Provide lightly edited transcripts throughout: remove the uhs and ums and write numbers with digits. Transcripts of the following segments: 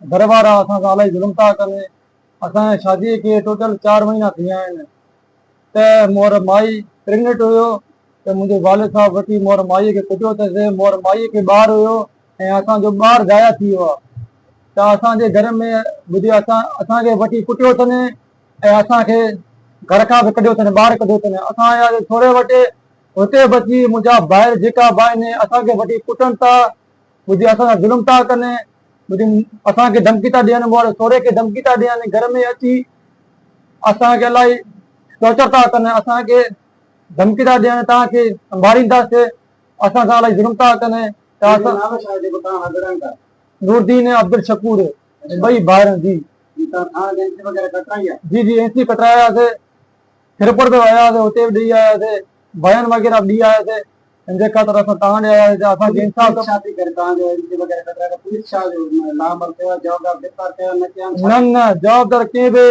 گهر وارا اسان سان الاهي ظلم ٿا ڪن. اسان جي شادي کي ٽوٽل 4 مهينا ٿي ويا آهن ته مور مائي پريگنيٽ هيو ته منهنجي والد صاحب وٺي مور مائي کي ڪٽيو اٿس. مور مائي کي ٻار هيو ۽ اسان جو ٻار ضايع ٿي ويو آهي ته اسان جي گهر ۾ ٻڌي اسان اسان کي وٺي ڪٽيو اٿن ۽ اسان کي گهر کان به ڪڍيو اٿن، ٻاهر ڪڍيو اٿن. اسان آياسين ٿوري وٽ، هتي به اچي منهنجا ڀائر جيڪا به آهن اسان کي وٺي ڪٽن ٿا، ٻڌي اسان سان ظلم ٿا ڪن، ٻڌي اسان کي ڌمڪي ٿا ڏين، مون واري سهري کي ڌمڪي ٿا ڏين، گهر ۾ اچي اسان کي الاهي ٽارچر ٿا ڪن، اسان کي ڌمڪي ٿا ڏين توهان کي مارينداسين، اسان سان الاهي ظلم ٿا ڪن. ته اسان نوردين ۽ عبدالشڪور ٻئي ڀائر جي. جي جي اين سي ڪٽرائي آياسي، خيرپور به ويا هئاسي، اتي به ڏئي آياسي، بيان وغيره به ڏئي آياسي، ان جي خاطر اسان توهان ڏي آياسي ته اسان کي انصاف کپي. نه نه جوابدار ڪنهن به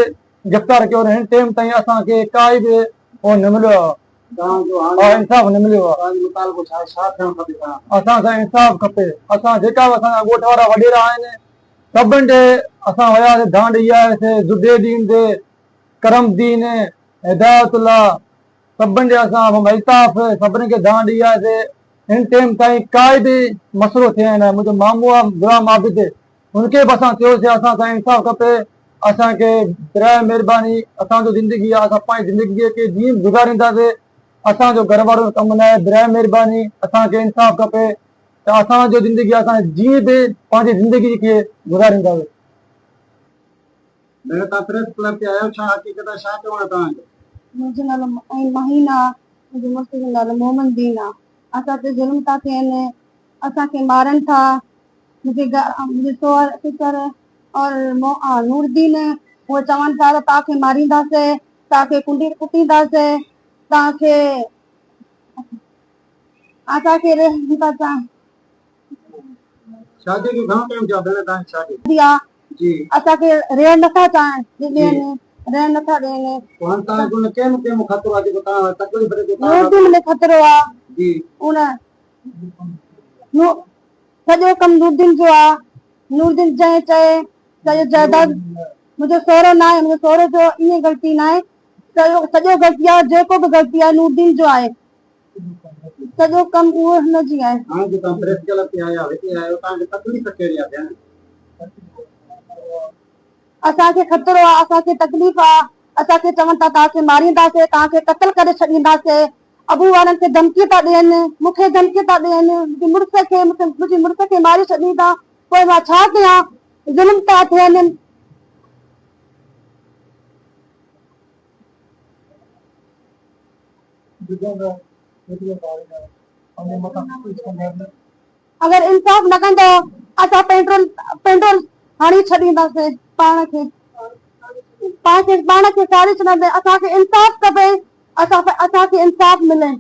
گرفتار ڪيو نه، هن ٽيم تائين اسان کي ڪائي به اهو نه مليو آهي. انصاف نه مليو آهي. اسان کي انصاف کپي. اسان جيڪا به اسان جا ڳوٺ وارا وڏيرا آهن سڀن ڏي اسان وياسي، دانهن ڏئي آياسي، زبير دين ڏي، ڪرم دين، هدايت الله سڀن ڏي اسان الطاف سڀني کي دانهن ڏئي آياسي. هن ٽيم تائين ڪائي به مسئلو ٿيو ناهي. منهنجو مامو آهي غلام عابد هن کي به اسان چيوسي اسان کي انصاف کپي، اسان کي براء مهرباني اسان جو زندگي آهي اسان پنهنجي زندگي کي جيئن به گذارينداسي اسان جو گهر وارو ڪم ناهي براء مهرباني اسان کي انصاف کپي ته اسان جو زندگي اسان جيئن به پنهنجي زندگي کي گذارينداسي. ڀيڻ توهان پريس ڪلب تي آيا آهيو ڇا حقيقت آهي ڇا چوڻ آهي توهان جو. منهنجو نالو مهين آ منهنجي مڙس جو نالو محمد دين آ اسان تي ظلم ٿا ٿين اسان کي مارن ٿا منهنجي منهنجي سوهر سسر اور نوردين اهي چون ٿا ته توهان کي مارينداسين توهان کي ڪنڊي ڪٽينداسين توهان کي اسان کي ٿا چاهين. شادي کي گهڻو ٽائيم ٿيو آهي ڀيڻ توهان جي شادي ٿي آهي جي. اسان کي رهڻ نٿا چاهين ڏين رهڻ نٿا ڏين. پوء هاڻ توهان کي ان ڪنهن ۾ ڪنهن ۾ خطرو آهي جيڪو توهان تڪليف ڏي ٿو نوردين ۾ خطرو آهي جي. ان سڄو ڪم نوردين جو آ، نوردين جنهن چئي سڄو جائداد منهنجو سهرو ناهي، منهنجو سهرو جو ائين غلطي ناهي، سڄو سڄو غلطي آ، جيڪو به غلطي آهي نوردين جو آهي، سڄو ڪم اهو هن جي آهي. هاڻي جو توهان پريس ڪلب تي آيا آهيو، هتي آيا آهيو، توهان کي تڪليف ڪهڙي آ ڀيڻ؟ اسان کي خطرو آ، اسان کي تڪليف آ، اسان کي چون ٿا توهان کي مارينداسين، توهان کي قتل ڪري ڇڏينداسين، ابو وارن کي ڌمڪي ٿا ڏين، مون کي ڌمڪي ٿا ڏين، منهنجي مڙس کي، منهنجي مڙس کي ماري ڇڏيندا، پوء مان ڇا ڪيان، ظلم ٿا ٿين. اگر انصاف نه ڪندو اسان پيٽرول پيٽرول هڻي ڇڏينداسين پاڻ کي پاڻ کي پاڻ کي ساڙي ڇڏينداسين اسان کي انصاف کپي اسان اسان کي انصاف ملي.